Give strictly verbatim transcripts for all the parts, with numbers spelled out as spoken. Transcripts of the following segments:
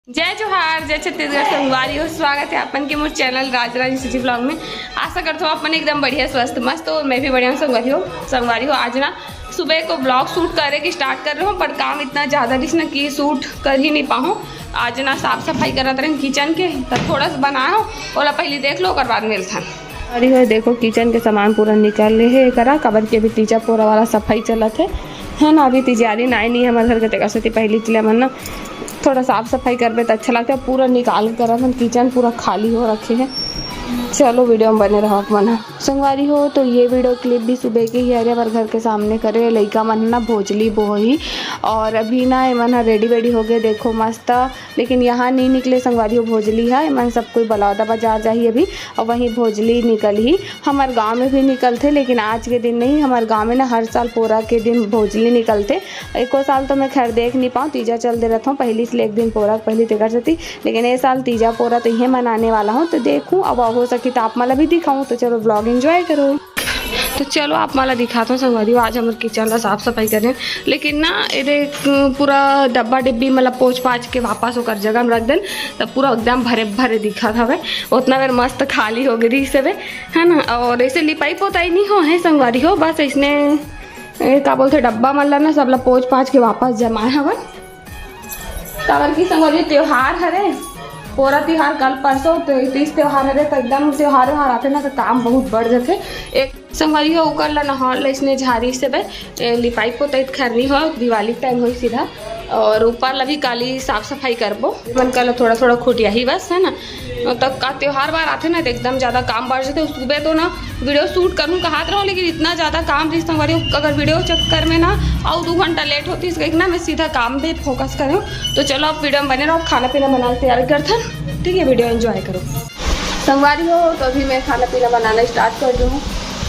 जय जोहार, जय छत्तीसगढ़ संगवारी हो। स्वागत है अपन के मोर चैनल राज राज सिटी ब्लॉग में। आशा करता हूँ अपन एकदम बढ़िया, स्वस्थ, मस्त हो। मैं भी बढ़िया हूँ संगवारी हो। संगवारी हो, आज ना सुबह को ब्लॉग शूट करे के स्टार्ट कर रहे हो, पर काम इतना ज़्यादा रहिस ना कि शूट कर ही नहीं पाहूँ। आज ना साफ सफाई करत रहे किचन के, तो थोड़ा सा बनाए हो, ओला पहले देख लो, ओकर बाद मिलथन। अरे हो, देखो, किचन के सामान पूरा निकाल ले हे करा, काबर के अभी तीजा पोरा वाला सफाई चलत है, है ना। अभी तिजारी नाई नहीं हमारे घर के, तेकर सेती पहली तिले मन ना थोड़ा साफ सफाई करबे त अच्छा लगता है। पूरा निकाल के करत हन, किचन पूरा खाली हो रखे है। चलो, वीडियो में बने रहो आप मन ह। संगवारी हो, तो ये वीडियो क्लिप भी सुबह के ही हरे, हमारे घर के सामने करे, लइका मन ह ना भोजली बोही, और अभी ना एमन ह रेडी वेडी हो गए, देखो मस्त। लेकिन यहाँ नहीं निकले संगवारी हो भोजली है, एमन सब कोई बलौदा बाजार जाही अभी, और वहीं भोजली निकल ही। हमारे गांव में भी निकलथे, लेकिन आज के दिन नहीं, हमारे गांव में ना हर साल पोरा के दिन भोजली निकलथे। एको साल तो मैं खैर देख नहीं पाऊँ, तीजा चल दे रहता हूँ, पहली से एक दिन पोरा पहली तेकर सेती। लेकिन ये साल तीजा पोरा तो ये मनाने वाला हूँ, तो देखूँ, अब हो सकी तो आप मला भी दिखाऊँ। तो चलो, ब्लॉग एंजॉय करो। तो चलो, आप मला दिखाता हूँ संगवारी हो, आज हमर किचन ला साफ सफाई करें, लेकिन ना ये देख, पूरा डब्बा डिब्बी मतलब पोछ पाछ के वापस ओकर जगह में रख देन, तब पूरा एकदम भरे भरे दिखत हवे। उतना बेर मस्त खाली हो गई रहिस हवे, है ना। और ऐसे लिपाई पोताई नहीं हो है संगवारी हो, बस इसने ए, का बोलथे, डब्बा मन ला ना सब ला पोछ पाछ के वापस जमाए हवन। काबर कि संगवारी, त्योहार हरे, पोरा त्योहार कल परसों, तो तीज त्योहार हरे, तो एकदम त्योहार व्योहार आथे ना, तो काम बहुत बढ़ जाथे। एक संगवारी हो, ओकर ला नहर ला इसने झारी से बे, ए, लिपाई पोताई खैर नहीं हो, दिवाली टाइम होई सीधा। और ऊपर ला भी काली साफ सफाई करबो, मन कर ला थोड़ा थोड़ा खुटिया ही बस, है ना। तो का त्योहार बार आथे ना, तो एकदम ज्यादा काम बढ़ जाथे। सुबह तो ना वीडियो शूट करूँ कहत रहूँ, लेकिन इतना ज्यादा काम रहिस संगवारी हो, अगर वीडियो चक्कर में ना अउ दो घंटा लेट होतिस कहिके ना, मैं सीधा काम पे फोकस करूँ। तो चलो, आप वीडियो में बने रहो, खाना पीना बना के तैयारी करथन, ठीक है, वीडियो एंजॉय करो। संगवारी हो, तो अभी मैं खाना पीना बनाना स्टार्ट कर दूँ।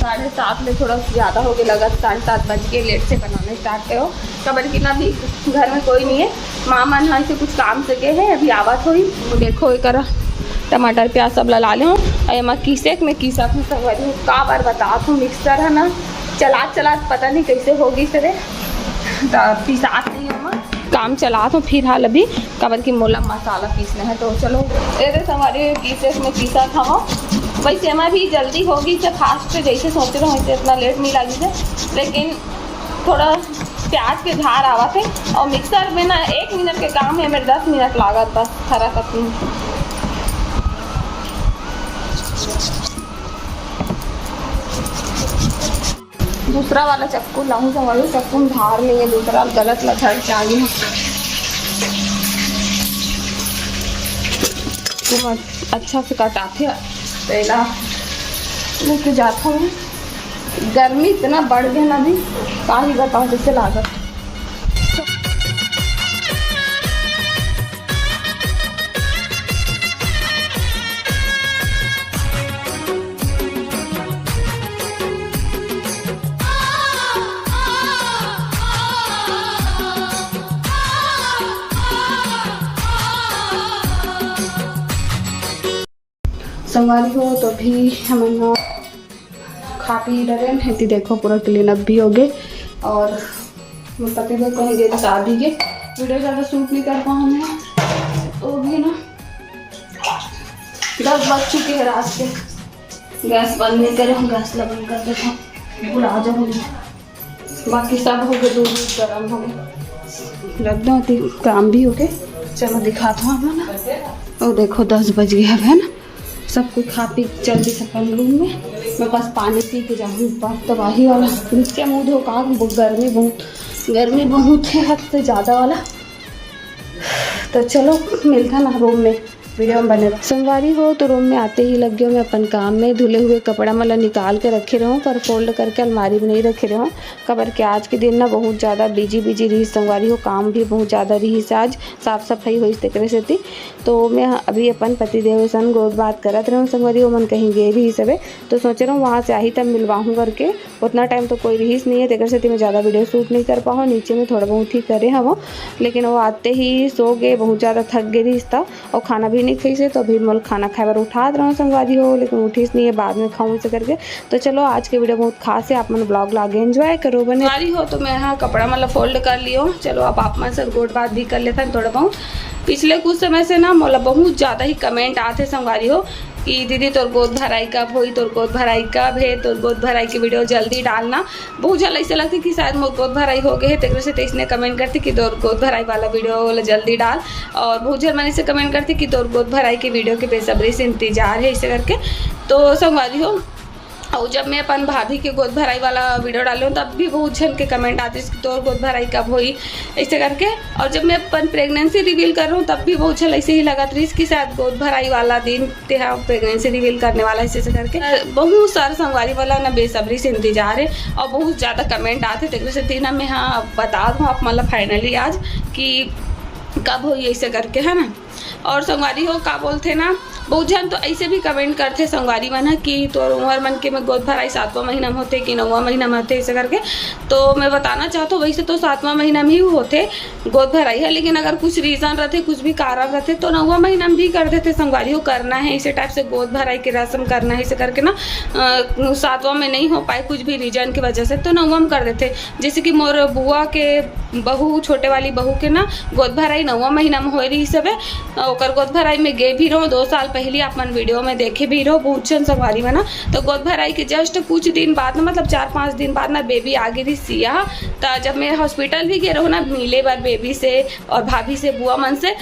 साढ़े सात में थोड़ा ज्यादा हो गया, लगा साढ़े सात बज के, लेट से बनाना स्टार्ट करो। काबर कि ना अभी घर में कोई नहीं है, माँ मन ह ऐसे कुछ काम से गए हैं, अभी आवत होही। वो देखो, एकरा टमाटर प्याज सब ला ले हूँ, और एमा किसेक में किसत हूँ संगवारी हो, का बार बतात हूँ, मिक्सर है ना, चलात चलात पता नहीं कैसे हो गई सरे, त पिसात नहीं हो, काम चलात हूँ फिलहाल अभी, काबर कि मोला मसाला पीसना है। तो चलो, ये दे संगवारी हो, किसेक में किसत हूँ। वैसे एमा भी जल्दी होगी से फास्ट, जैसे सोचे रहो, इतना लेट नहीं लगी से, लेकिन थोड़ा प्याज के झार आवत है, और मिक्सर में ना एक मिनट के काम है, मेरे दस मिनट लागत बस, थरा कतनी। दूसरा वाला चक्कू लाऊं, संगवारी हो, चक्कू में धार नहीं है, दूसरा गलत ला धर के आगे हूँ। तुम अच्छा से कटाथे, तेला लेके जाता हूँ। गर्मी इतना बढ़ गया ना अभी, का ही बताऊँ, जैसे लागत। संगवारी हो, तो अभी हमन ह खा पी डरेन, एती देखो पूरा क्लीन अप भी हो गए। और मोर पति देव कहीं गए तो आ भी गए, वीडियो ज़्यादा शूट नहीं कर पाऊँ मैं। तो भी ना दस बज चुके हैं रात के। गैस बंद नहीं करे, हम गैस ला बंद कर देते हैं, भुला जाऊँगी। बाकी सब हो गए, दूध वूध गरम हो गए, रख दो, अति काम भी हो गए। चलो दिखाता हूँ आप मन ला। ओ देखो, दस बज गए अब, है ना। सब कोई खा पी के चल दी अपन रूम में। मैं बस पानी पी के जाऊँ ऊपर, तबाही वाला। नीचे मुँह धो का, गर्मी बहुत, गर्मी बहुत है, हद से ज़्यादा वाला। तो चलो मिलता ना रूम में, वीडियो में बने रहो। संगवारी हो, तो रूम में आते ही लग गयो मैं अपन काम में। धुले हुए कपड़ा मन ला निकाल के रखे रहूँ, पर फोल्ड करके अलमारी में नहीं रखे रहूँ, काबर के आज के दिन ना बहुत ज़्यादा बिजी बिजी रही संगवारी हो, काम भी बहुत ज़्यादा रही से आज, साफ सफाई होइस तेकरे सेती। तो मैं अभी अपन पति देव सन गोठ बात करत रहूँ संगवारी हो, मन कहीं गए रही सबे, तो सोचे रहूँ वहाँ से आही तब मिलवाहूँ करके। उतना टाइम तो कोई रहीस नहीं है, तेकर सेती मैं ज़्यादा वीडियो शूट नहीं कर पाऊँ। नीचे में थोड़ा बहुत ही करे हवो, लेकिन वो आते ही सो गए, बहुत ज़्यादा थक गए रहीस त, और खाना भी नहीं खाइस हे। तो अभी मोल खाना खाए बर उठात रहूँ संगवारी हो, लेकिन उठीस नहीं है, बाद में खाऊँ ऐसे करके। तो चलो, आज के वीडियो बहुत खास है, आप मन ब्लॉग लागे एंजॉय करो, बने संगवारी हो। तो मैं हाँ कपड़ा मतलब फोल्ड कर लियो। चलो, अब आप मन से गोठ बात भी कर लेता है थोड़ा बहुत। पिछले कुछ समय से ना मोला बहुत ज्यादा ही कमेंट आथे संगवारी हो कि दीदी तोर गोद भराई कब होई, तोर गोद भराई कब हे, तोर गोद भराई के वीडियो जल्दी डालना। बहुत झन ऐसे लगथे कि शायद मोर गोद भराई हो गए हे, तेकरे से तइसने कमेंट करथे कि तोर गोद भराई वाला वीडियो ला जल्दी डाल। और बहुत झन मन ऐसे कमेंट करथे कि तोर गोद भराई के वीडियो के बेसब्री से इंतजार है, ऐसे करके। तो संगवारी हो, और जब मैं अपन भाभी के गोद भराई वाला वीडियो डालूँ तब भी बहुत झन के कमेंट आते कि तोर गोद भराई कब होई, ऐसे करके। और जब मैं अपन प्रेगनेंसी रिवील कर रहा हूँ तब भी बहुत झन ऐसे ही लगत रहिस कि शायद गोद भराई वाला दिन तेहा प्रेगनेंसी रिवील करने वाला है, ऐसे करके। बहुत सारे संगवारी वाला ना बेसब्री से इंतजार है और बहुत ज्यादा कमेंट आते, तेकरे से तीना मैं हाँ बता दूँ आप मतलब फाइनली आज कि कब होई ऐसे करके, है ना। और संगवारी हो का बोलथे ना, बहुत झन तो ऐसे भी कमेंट करथे संगवारी मन ह कि तोर उमर मन के में गोद भराई सातवां महीना में होथे कि नौवां महीना में होथे ऐसे करके। तो मैं बताना चाहत हूँ वैसे तो सातवां महीना में ही होथे गोद भराई है, लेकिन अगर कुछ रीजन रहथे, कुछ भी कारण रहथे तो नौवां महीना में भी कर देथे संगवारी हो, करना है इसे टाइप से गोद भराई के रस्म करना है इसे करके ना। अ, सातवां में नहीं हो पाए कुछ भी रीजन की वजह से तो नौवां में कर देथे। जैसे कि मोर बुआ के बहू, छोटे वाली बहू के ना गोद भराई नौवां महीना में होए रहिस हवे। ओकर गोद भराई में गे भी रहो दो साल पहली, आप मन वीडियो में देखे भी रहो बहुत झन संगवारी मन। तो गोद भराई के जस्ट कुछ दिन बाद ना, मतलब चार पाँच दिन बाद ना बेबी आ गे रहिस सिया। त जब मैं हॉस्पिटल भी गे रहो ना मिले बर बेबी से और भाभी से, बुआ मन से,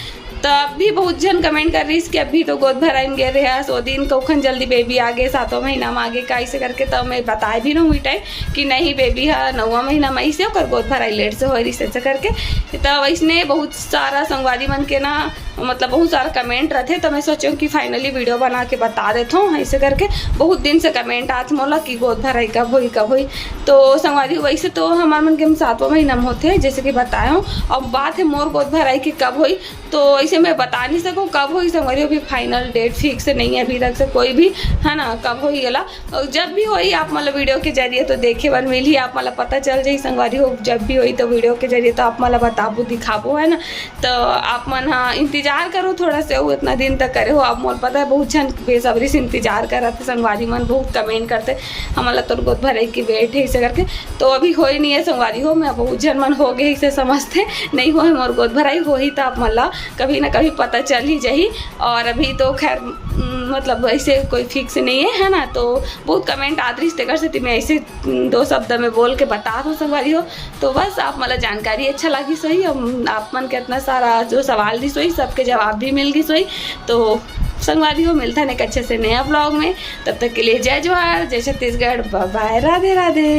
तब भी बहुत झन कमेंट कर रहिस कि अभी तो गोद भराई में गे रहे हस, ओ दिन कौखन जल्दी बेबी आ गे, सातवां महीना में आ गे का, ऐसे करके। तब मैं बताए भी रहूँ टाइम कि नहीं, बेबी ह नौवां महीना में आइस हे, ओकर गोद भराई लेट से होए रहिस ऐसे करके। तो वैसने बहुत सारा संगवारी मन के ना, मतलब बहुत सारा कमेंट रहथे, तो मैं सोचें कि फाइनली वीडियो बना के बता देत हूँ ऐसे करके। बहुत दिन से कमेंट आत मोला कि गोद भराई कब होई, कब होई। तो संगवारी वैसे तो हमार मन के सातवां महीना में होथे जैसे कि बताए हूँ। अब बात है मोर गोद भराई के कब होई, तो ऐसे मैं बता नहीं सकूँ कब होई संगवारी, अभी फाइनल डेट फिक्स नहीं है अभी तक से कोई भी, है ना, कब होई एला। और जब भी होई आप मतलब वीडियो के जरिए तो देखे बर मिलही, आप मतलब पता चल जाही संगवारी हो, जब भी होई तो वीडियो के जरिए तो आप मतलब बताबो दिखाबो, है ना। तो आप मन हा इंतजार करो थोड़ा से, वो इतना दिन तक करे हो आप, मोला पता है बहुत झन बेसब्री से इंतजार करत हे संगवारी मन, बहुत कमेंट करथे हमला तोर गोद भराई के वेट है ऐसे करके। तो अभी होए नहीं है संगवारी हो, मैं बहुत झन मन हो गए इसे समझथे नहीं होए मोर गोद भराई, होही तो आप मन ला कभी ना कभी पता चल ही जाही। और अभी तो खैर उम, मतलब ऐसे कोई फिक्स नहीं है, है ना। तो बहुत कमेंट आत रहिस तेकर सेती मैं ऐसे उम, दो शब्द में बोल के बता दूँ संगवारी हो। तो बस आप मतलब जानकारी अच्छा लगी सोई, हम आप मन के इतना सारा जो सवाल दी सोई सबके जवाब भी मिल गई सोई। तो संगवारी हो मिलता है एक अच्छे से नया ब्लॉग में, तब तक के लिए जय जोहार, जय छत्तीसगढ़, बाय बाय, राधे राधे।